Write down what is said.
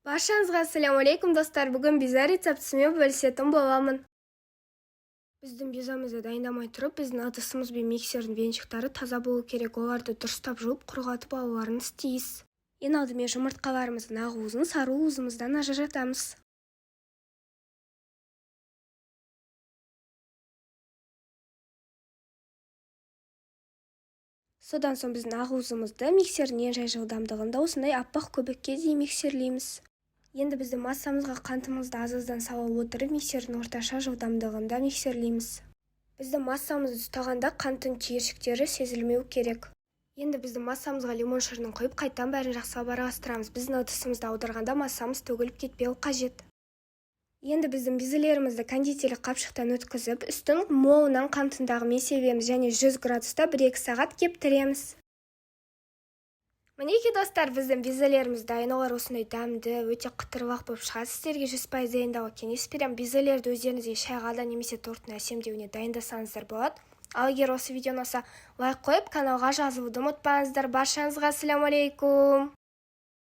Баршаңызға ассалаумағалейкум, достар! Бүгін безе рецептісімен бөлісетін боламын. Біздің беземізді дайындамай тұрып, біздің ыдысымыз бен миксердің венчиктары таза болу керек. Оларды дұрыстап жуып, құрғатып алуларыңыз тиіс. Ең алдымен жұмыртқаларымыздың ақ уызын сары уызымыздан ажыратамыз. Содан соң біздің ақ уызымызды миксердің ең жай жылдамдығында осындай аппақ көбікке дейін миксерлейміз. Енді біздің массамызға қантымызды аз-аздан сала отырып, миксердің орташа жылдамдығында миксерлейміз. Біздің массамызды ұстағанда қанттың түйіршіктері сезілмеу керек. Енді біздің массамызға лимон шырынын құйып, қайтадан бәрін жақсылап араластырамыз. Біздің ыдысымызды аударғанда массамыз төгіліп кетпеуі қажет. Енді біздің безелерімізді кондитерлік қапшықтан өткізіп, үстін молынан қант ұнтағымен себеміз және 100 градуста 1-2 сағат кептіреміз. Мінекей, достар, біздің безелеріміз дайын. Олар осындай дәмді, өте қытырлақ болып шығады. Сіздерге 100% дайындауға кеңес беремін. Безелерді өздеріңізге шайға да немесе торттың әсемдеуіне дайындасаңыздар болады. Ал егер осы видео ұнаса, лайк қойып, каналға жазылуды ұмытпаңыздар. Баршаңызға ассалаумағалейкум!